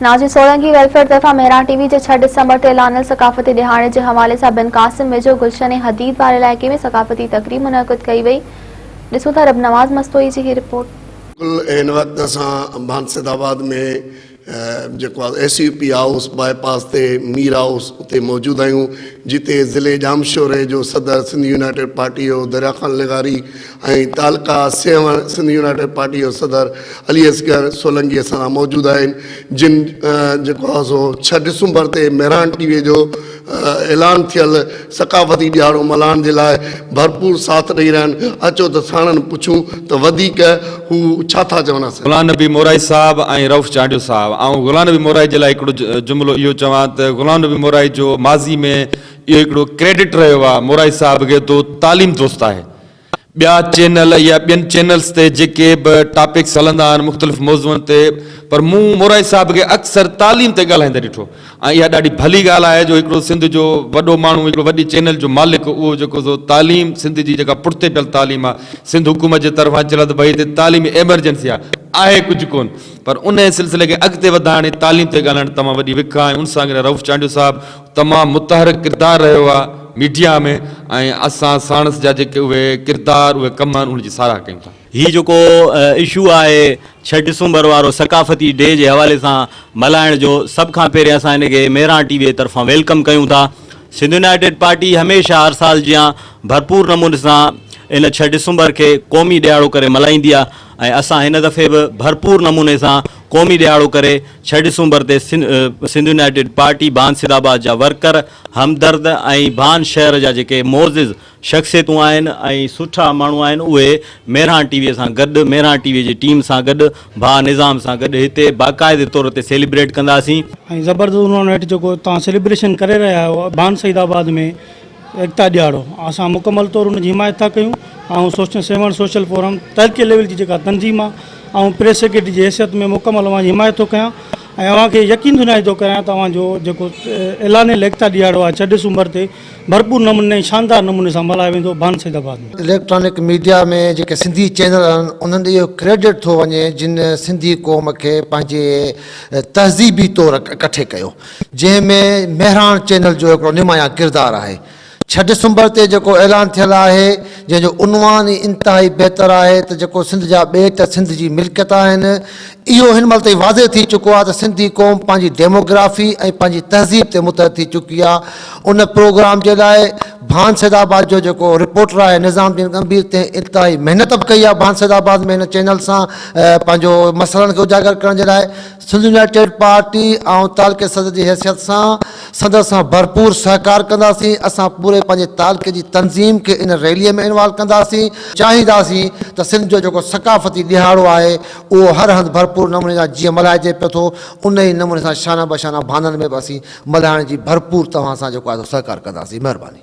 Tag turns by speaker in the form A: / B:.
A: ناظرين سولنگي ويلفيئر طرفان مهراڻ ٽي وي جي ڇهه ڊسمبر تي اعلانيل ثقافتي ڏهاڙي جي حوالي سان بن قاسم ويجهو گلشن حديد واري علائقي ۾ ثقافتي تقريب منعقد ڪئي وئي ڏسون ٿا ربنواز مستوئي جي هي رپورٽ.
B: بلڪل هن وقت اسان ڀان سيدآباد ۾ جيڪو آهي S U P house bypass تي مير هائوس اتي موجود آهيون جتي ضلعي ڄامشوري جو صدر سنڌ يونائيٽيڊ پارٽي جو دريا خان لغاري ۽ تعلقه سيوهڻ سنڌ يونائيٽيڊ پارٽي جو صدر علي اصغر سولنگي اسان سان موجود آهن جن جيڪو آهي سو ڇهه ڊسمبر تي مهراڻ ٽي وي جو اعلان ٿيل ثقافتي ڏهاڙو ملهائڻ جي لاء ڀرپور ساٿ ڏئي رهيا آهن اچو ته ساڻن پڇون ته وڌيڪ هو ڇا ٿا چون اسان.
C: غلام نبي مورائي صاحب ۽ رئوف چانڊيو صاحب آئون غلام نبي مورائي جي لاء هڪڙو جملو اهو چوان ته غلام نبي مورائي جو ماضي ۾ اهو هڪڙو ڪريڊٽ رهيو آهي مورائي صاحب کي تو تعليم دوست آهي ٻيا چينل يا ٻين چينلز تي جيڪي به ٽاپڪس هلندا آهن مختلف موضوعن تي پر مون مورائي صاحب کي اڪثر تعليم تي ڳالهائيندي ڏٺو ۽ اها ڏاڍي ڀلي ڳالهه آهي جو هڪڙو سنڌ جو وڏو ماڻهو هڪڙو وڏي چينل جو مالڪ اهو جيڪو سو تعليم سنڌ جي جيڪا پٺتي پيل تعليم آهي سنڌ حڪومت جي طرفان چيل ته ڀئي هتي تعليمي ايمرجنسي آهي آهي ڪجهه ڪون پر ان سلسلي کي اڳتي وڌائڻ ۽ تعليم تي ڳالهائڻ تمام وڏي وک آهي ۽ ان سان گڏ رئوف چانڊيو صاحب تمام متحرڪ ڪردار رهيو آهي ميڊيا ۾ ۽ اسان ساڻس جا جيڪي اهي ڪردار اهي ڪم آهن ان جي ساراهه ڪيون ٿا.
D: هي جيڪو اشو آهي ڇهه ڊسمبر وارو ثقافتي ڊي جي حوالي سان ملهائڻ جو سڀ کان پهرين اسان ان کي مهراڻ ٽي وي طرفان welcome ڪيون ٿا. سنڌ يونائيٽيڊ پارٽي هميشه هر سال جيان ڀرپور نموني سان ان ڇهه ڊسمبر کي قومي ڏهاڙو ڪري ملهائيندي آهي ۽ اسان هن دفعي به ڀرپور نموني سان قومي ڏهاڙو ڪري ڇهه ڊسمبر تي سنڌ يونائيٽيڊ پارٽي ڀان سيدآباد جا ورڪر، همدرد ۽ ڀان شهر جا جيڪي معزز شخصيتون آهن ۽ سٺا ماڻهو آهن اهي مهراڻ ٽي وي سان گڏ مهراڻ ٽي وي جي ٽيم سان گڏ ڀاء نظام سان گڏ هتي باقاعدي طور تي سيليبريٽ ڪنداسين.
E: ۽ زبردست عنوان هيٺ جيڪو توهان سيليبريشن ڪري رهيا آهيو ڀان سعيد آباد ۾ ايڪتا ڏهاڙو اسان مڪمل طور ان جي حمايت ٿا ڪيون آئون سيوهڻ سوشل فورم تعلقي ليول جي جيڪا تنظيم آ آئون پريس سيڪريٽري جي حيثيت ۾ مڪمل اوهان جي حمايت ٿو ڪيان ۽ اوهان کي يقين دهاني ٿو ڪرايان ته اوهان جو جيڪو اعلانيل ايڪتا ڏهاڙو آهي ڇهه ڊسمبر تي ڀرپور نموني ۽ شاندار نموني سان ملهايو ويندو ڀان سيد آباد ۾.
F: اليڪٽرانڪ ميڊيا ۾ جيڪي سنڌي چينل آهن انهن ڏي اهو ڪريڊٽ ٿو وڃي جن سنڌي قوم کي پنهنجي تهذيبي طور ڪٺي ڪيو جنهن ۾ مهراڻ چينل جو هڪڙو نمايان ڪردار آهي. ڇهه ڊسمبر تي جيڪو اعلان ٿيل آهي جنهن جو عنوان ئي انتهائي بهتر آهي ته جيڪو سنڌ جا ٻيٽ سنڌ جي ملڪيت آهن اهو هن مهل تائين واضح ٿي چڪو آهي ته سنڌي قوم پنهنجي ڊيموگرافي ۽ پنهنجي تهذيب تي متحد ٿي چڪي آهي ان پروگرام جي لاء ڀان سيد آباد جو جيڪو رپورٽر آهي نظام الدين ڳنڀير تنهن انتهائي محنت به ڪئي آهي ڀان سيد آباد ۾ هن چينل سان پنهنجو مسئلن کي اجاگر ڪرڻ جي لاء سنڌ يونائيٽيڊ پارٽي آئون تعلقي صدر جي حيثيت سان سندس سان ڀرپور سهڪار ڪنداسين، اسان پوري پنهنجي تعلقي جي تنظيم کي ان ريلي ۾ انوالو ڪنداسين، چاهينداسين ته سنڌ جو جيڪو ثقافتي ڏهاڙو آهي اهو هر هنڌ ڀرپور نموني سان جيئن ملهائجي پيو ٿو ان ئي نموني سان شانه بشانه ڀانن ۾ به اسين ملهائڻ جي ڀرپور توهان سان جيڪو آهي سو سهڪار ڪنداسين. مهرباني.